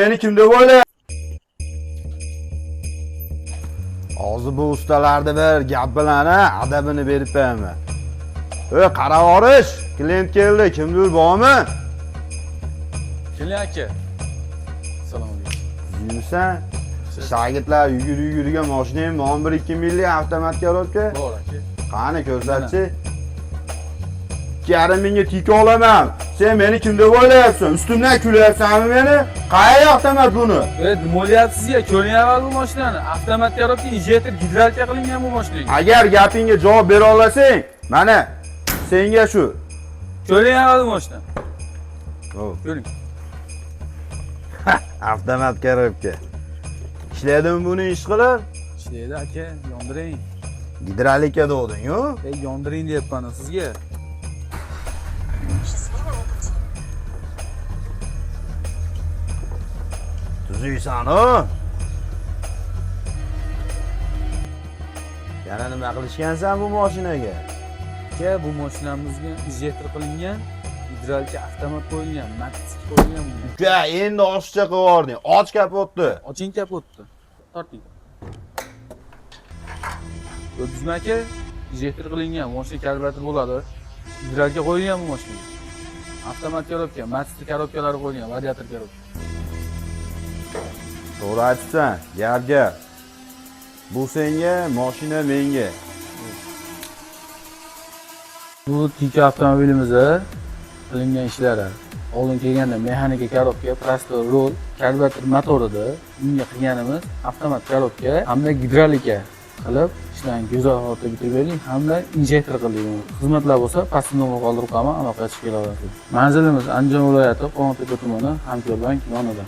Meni kim deb o'ylayapsan? Hozir bu ustalarni bir gap bilan ha, adabini berib qo'yaman. Ey, qarab orish, klient keldi, kimdir bormi? Keling aka. Assalomu alaykum. Yursan, shogirdlar yugur yugurgan mashinang bormi 1 2 millik avtomat korobka? Bor aka. Qani ko'rsatchi. 2,5 mingga tika olaman. Sen meni kim deb o'ylayapsan? Ustimdan kulyapsanmi meni? Qayerga avtomat buni? E, nima bo'lyapti sizga? Ko'ring avval bu mashinani. Avtomat korobka, injektor, gidrolika qilingan bu mashinaga. Agar gapingga javob bera olasang, mana senga shu. Ko'ring avval bu mashinani. Ko'ring. Avtomat korobka. Ishlaydimi buni ish qilib? Ishlaydi aka, yondiring. Gidrolika degding-ku. E, yondiring deyapman sizga. Счастливого пути. Tuzuysan-u. Yana nima qilishgansan bu mashinaga? Aka, bu mashinamizga injektor qilingan, gidrolika avtomat qo'yilgan, mototsikl qo'yilgan bunga. Uka, endi oshiqcha qilib yubording. Och kapotni. Oching kapotni. Torting. Ko'rdingizmi aka? Injektor qilingan, mashina karburator bo'ladi. Gidrolika qo'yilgan bu mashinaga. Avtomat korobka, mototsikl korobkalari qo'yilgan, radiator korobka. To'g'ri aytibsan, gap gap. Bu senga, mashina menga. Bu Tika avtomobilimizda qilingan ishlari. Oldin kelganda mexanika korobka, prostor rol, karburator motor edi. Bunga qilganimiz avtomat korobka hamda gidrolika qilib ishlarni go'zal holatda bitirib berdik hamda injektor qildik. Buni. Xizmatlar bo'lsa pastda nomer qoldirib qo'yaman, aloqaga chiqib kelaverasiz. Manzilimiz Andijon viloyati, Qo'ng'irtepa tumani, Hamkorbank yonida.